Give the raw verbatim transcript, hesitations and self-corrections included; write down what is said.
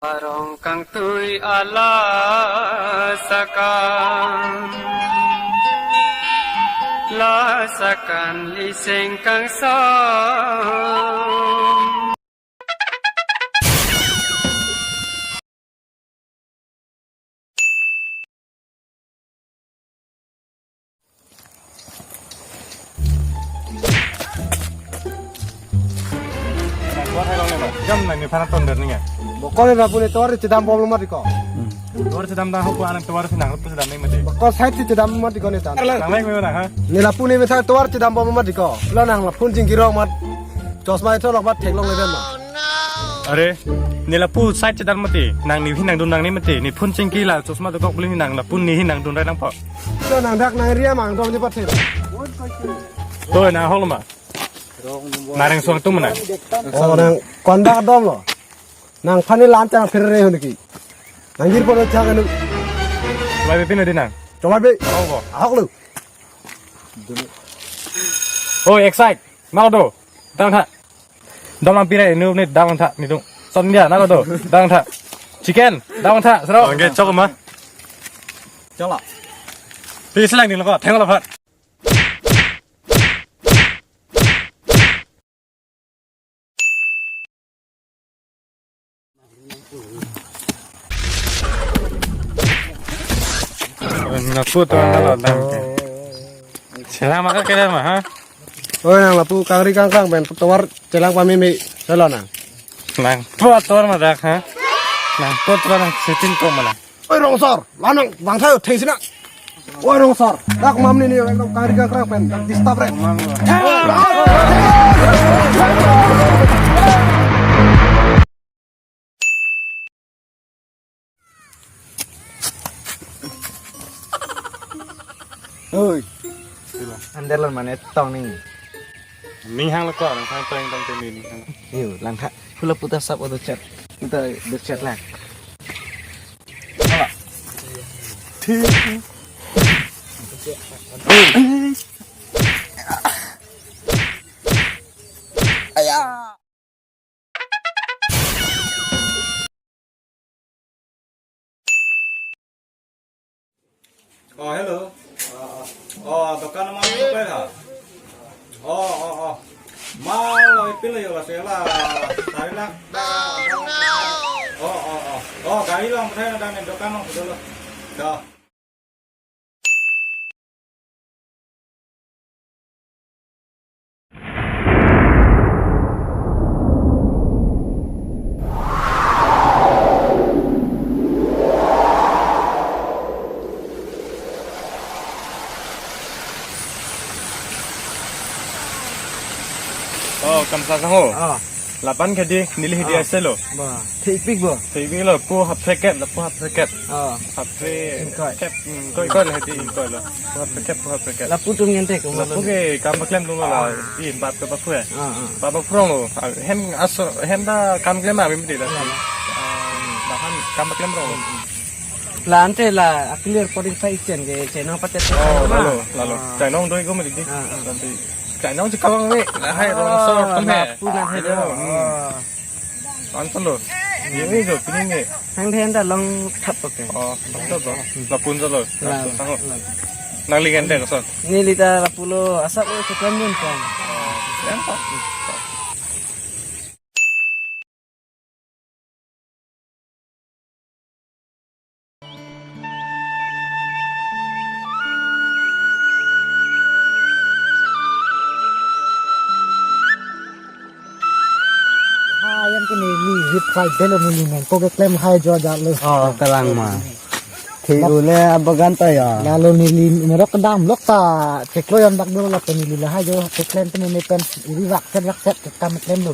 Arong kangtui ala sakan, la sakan liseng kangsong. Jam nang ni phana ton der ning ya. Bokol ni lapu ne tovar chedam bom lo mati ko. Tovar chedam da ho ko anak tovar si nang lapu chedam nang mati. Bokol side si chedam mati ko ne tan. Nang nang me na ha. Ne lapu ne methang tovar chedam bom lo mati ko. Lo nang lapu chingki rong mat. Chosma ithor lok mat theklong le ben ma. Are, ne lapu side chedam mati. Nang ne hin nangdun nang ne mati. Ne phone chingki la chosma dokok beli nang lapu ne hin nangdun rai nangpo. Lo nang dak nang ria mang dom di pathe. To nang hol ma. Nang reng suang tum na. Oh, nang kondak dom lo. Nang phani lan chang phere hon ki. Nang gir pon chang anu. Chomai be pin di nang. Chomai be. Oh, bo. Ahok lo. Oh, excite. Nalo do. Dang tha. Dam lam pire nu ni dang tha ni dung. Son dia nalo do. Dang tha. Chicken, dang tha. Sero. Oke, chok ma. Chok lo. Pi selang ni lo ko. Theng lo phat. Nang lapu tovar nalo dam ke. Chelang maka kere ma ha? Oi, nang lapu kangri kangkang pen tovar chelang pameme selo nang. Nang tovar tovar ma dak ha? Nang tovar nang setting ko mana? Oi, rongsor, lanang bang thayo theng sina. Oi, rongsor, dak mam ni ni ekdom kangri kangkang pen dak disturb re. Oi. Andar lan mane tong ni. Ning hang lo ko, lang hang tong tong ni ning hang. Yo, lang ha. Hula puta sap odo chat. Puta do chat lang. Hala. Thi. Aya. Oh, hello. Oh, oh. Oh, dokan ma dokan ha. Oh, oh, oh. Mal lo ipil yo la sela. Sari lang. Oh, oh, oh. Oh, gari lo ang pathai na dan dokan lo dolo. Ya. Oh, Kamsa sangho. Ah. Lapu ke di, neli hidi Ah. ase lo. Ba, thepik bo. Thepik lo, pu half packet, lapu half packet. Ah. Half packet. Ingkoi. Ingkoi, ingkoi lo hidi, ingkoi lo. Pu half packet, pu half packet. Lapu atum ngentek, lapu ke kam paklem atum lo la. Ah. I bap ke baphu ya. Ah, ah. Bap baphu lo. Ah, hem aso, hem ta kam klem abim di la. Ah. Ah, bahan kam paklem lo. La ante la a clear potting sa ichen ke chenong patet. Oh, lalo, lalo. Ah. Chenong doi ko mati di. Ah, ah. Nanti chenong si kawang ni. Lahai rong sor tum he. Lapu na hai do. Hmm. Ah. Anton lo. Ini jo pini ni. Hang hen ta long thap ke. Oh, thap to. Lapun solo. La, sangho. La. Nang ligen de ko son. Neli ta lapu lo asap o ketan mun kan. Oh, yang pa. Ha, yang kini ni hit khai belo ni ni nang ko ke klem hai jo ja lo. Oh, kalang ma. Thi ule abagan ta ya. Lalo neli merok kedam lok ta cheklo yang dak dulu la neli lahai jo ke klem tu ni pen iri rak set rak set ke kam klem lo.